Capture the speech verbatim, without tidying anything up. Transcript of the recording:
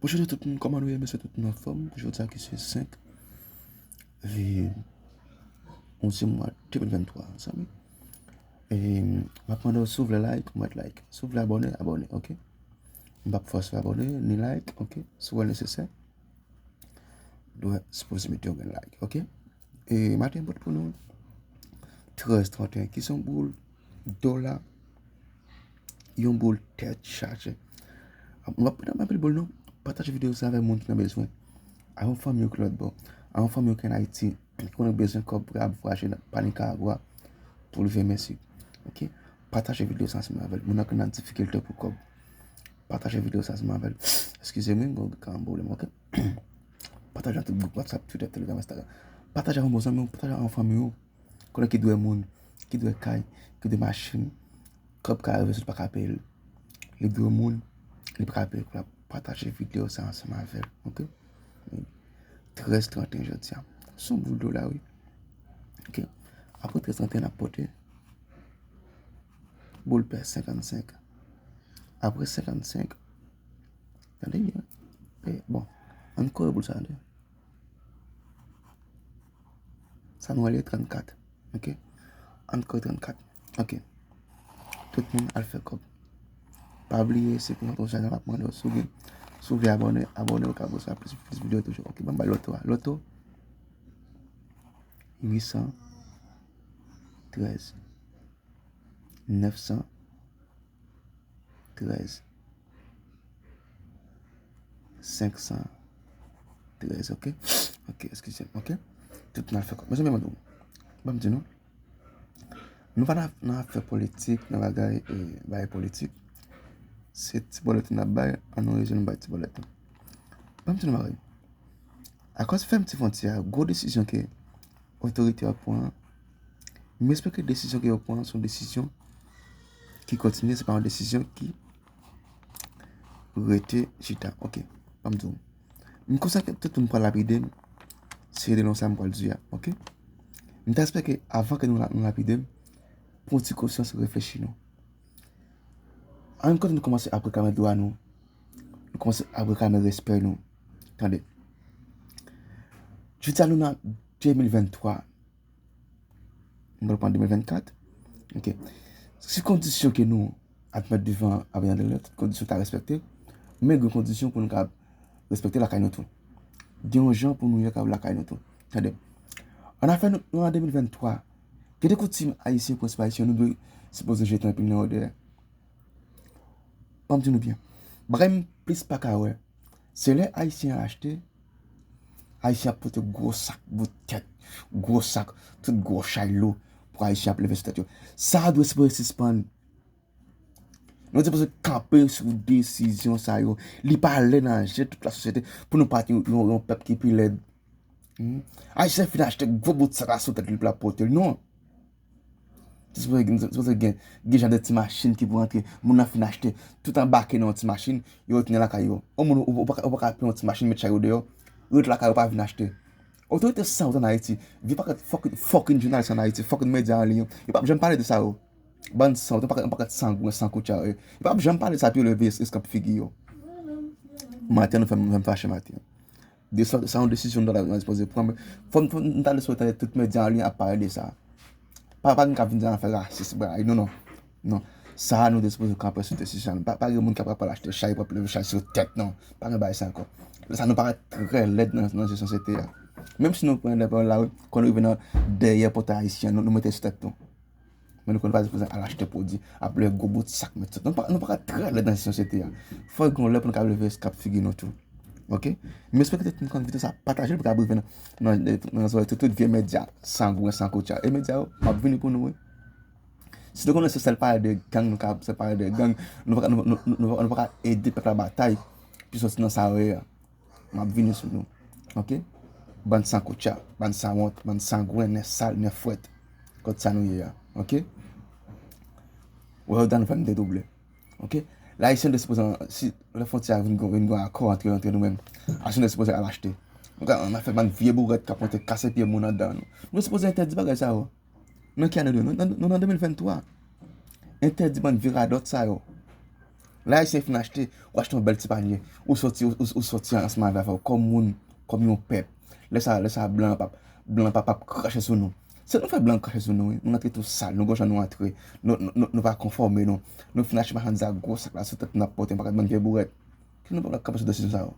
Bonjou tout moun, kòman nou ye? M swete tout moun anfòm. Jodi a ki se senk, e, onzyèm mwa de mil venntwa, zanmi. E, m ap mande w si w vle like, ou mèt like. Si w vle abòne, abòne, oke? M p ap fòse w abòne, ni like, oke? Si w wè l nesesè, dwe sipoze mete yon grenn like, oke? E maten m pote pou nou trèz trant e en, ki se yon boul dola, yon boul tèt chaje. Nou ap pran anpil boul non. Pataje videyo sa avèk moun ki nan bezwen. A yon fanmi w ki lòt bò. A yon fanmi w ki ann Ayiti, ki konnen bezwen kòb pou y ap vwayaje pa Nikaragwa pou l vin Meksik. Oke? Pataje videyo sa ansanm avè l. Moun nan ki nan difikilte pou kòb. Pataje videyo sa ansanm avè l. Eskize m, wi, m gen yon pwoblèm, oke? Pataje nan tout gwoup WhatsApp, Twitter, Telegram, Instagram. Pataje ak yon bon zanmi w, pataje ak yon fanmi w. Konnen ki dwe moun, ki dwe kay, ki dwe machin. Kòb ka rive sou li pa ka peye l. Li dwe moun, li pa ka peye l. Kounye a, pataje videyo sa ansanm avè l, oke? Trèz trant e en jodi a. Se yon boul dola, wi. Oke? Apre trèz trant e en, n ap pote boul pè, senkannsenk. Apre senkannsenk, tande byen. Pè, bon, ann kore boul sa, tande. Sa nou rele trannkat. Oke? Ann kore trannkat. Oke. Tout moun al fè kòb. Pa bliye, se pou nou chanèl m ap mande w si w gen, si w vle abòne, abòne, ou ka resevwa plis, plis videyo toujou. Oke, ban m bay loto a. Loto uit san trèz, nèf san trèz, senk san trèz, oke? Oke, eskize m, oke? Tout moun al fè kòb. Mezanmi, ban m di nou. Nou pa nan, nan afè politik, nan bagay, e, bagay politik. Se ti bòlèt nou ap bay, an nou rezon nou bay ti bòlèt nou. Ban m di nou bagay. Akòz fèmti fwontyè a, gwo desizyon ke otorite yo pran, m espere ke desizyon ke yo pran se yon desizyon ki kontinye, se pa yon desizyon ki rete chita. Oke, ban m di w. M konsyan ke tout moun pral lapide m, se de non sa m pral di a, oke? M ta espere ke avan ke nou la-, nou lapide m, pran ti konsyans, reflechi non. An kote nou kòmanse ap reklame dwa nou, nou kòmanse ap reklame respè nou. Tande. Jodi a nou nan de mil venntwa. Nou pral pran de mil vennkat. Oke. Si kondisyon ke nou ap met devan Ariel Henry, tout kondisyon ta respekte, men gen kondisyon pou nou ka respekte lakay nou tou. Gen yon jan pou nou ye ka lakay nou tou. Tande. An afè nou, nou an de mil venntwa. Gen de koutim ayisyen, prensip ayisyen, nou dwe sipoze jete anpil nan yo dèyè. Ban m di nou byen. Bagay m plis pa ka wè. Se lè ayisyen an achte, ayisyen ap pote gwo sak bout tèt, gwo sak, tout gwo chay lou pou ayisyen ap leve sou tèt yo. Sa a dwe sipoze sispann. Nou sipoze kanpe sou desizyon sa yo. Li pa lè nan je tout lasosyete pou nou pa t yon, yon, yon pèp ki pi lèd. Hmm? Ayisyen fin achte gwo bout sak la sou tèt li pou l ap pote l. Non. Se sipoze gen, se sipoze gen, gen jan de ti machin ki pou rantre. Moun nan fin achte, tout anbake nan yon ti machin, yo retounen lakay yo. Yon moun, ou, ou pa ka, ou pa ka pran yon ti machin, met chay ou deyò, ret lakay ou, pa vin achte. Otorite sanwont ann Ayiti, vye pakèt fucking, fucking jounalis ann Ayiti, fucking medya an liy yo, yo p ap janm pale de sa yo. Bann sanwont, yon pakèt, yon pakèt sangwen, sankoutcha yo. Yo p ap janm pale de sa pou yo leve es-, eskanp figi yo. Maten, nou fè m, fè m fache maten. De sa, sa yon desizyon nou ta, nou ta sipoze pran. Fò m, fò m, m ta sipoze tande tout medya an liy ap pale de sa. Pa, pa gen ka vin di n ap fè rasis, bagay. Non, non. Non. Sa a, nou te sipoze kanpe sou desizyon nou. Pa, pa gen moun k ap, ap al achte chay, pou ap leve chay sou tèt, non. Pa gen bagay sa ankò. Lè sa nou parèt trè lèd nan, nan je sosyete a. Menm si nou pran lè pa lari, kon nou rive nan dèyè pòtay ayisyen, nou, nou mete sou tèt nou. Men nou konn pa sipoze al achte pwodui, ap leve gwo bout sak met sot. Nou pa, nou pa ka trè lèd nan sosyete a. Fò gen yon lè pou nou ka leve eskanp figi nou tou. Oke? M espere ke tout moun konn videyo sa, pataje l pou ka rive nan, nan, nan zòrèy tout, tout vye medya, sangwen, sankoutcha. E medya yo, m ap vini pou nou, wi. Si nou konnen se sèl pale de gang, nou ka sèl pale de gang, nou pa ka, nou, nou, nou, nou pa ka ede pèp la batay, pou soti nan sa yo ye a. M ap vini sou nou. Oke? Bann sankoutcha, bann sanwont, bann sangwen, nèg sal, nèg fwèt. Kot sa nou ye a? Oke? Wè, yo dan nou fè m te double. Oke? Ayisyen te sipoze, si lè fwontyè a vin gon, vin gon akò antre, antre nou menm, Ayisyen te sipoze al achte. Nou ka, nou fè bann vye bourèt k ap monte kase pye moun anndan nou. Nou sipoze entèdi bagay sa yo. Nan ki ane nou ye? Nou, nou, nou nan de mil venntwa. Entèdi bann vye radòt sa yo. Lè Ayisyen fin achte, ou achte yon bèl ti panye, ou sòti, ou, ou, ou sòti ansanm avè afè w, kòm moun, kòm yon pèp. Lè sa, lè sa, blan p ap, blan p ap, p ap krache sou nou. Se nou fè blan krache sou nou, wi. Nou rantre tou sal, nou gòj an nou antre. Nou, nou, nou, nou pa konfòme nou. Nou fin achte machandiz ak gwo sak la sou tèt nou ap pote, nou pa ka bann vye bourèt. Ki nou pa kanpe sou dosye sa yo?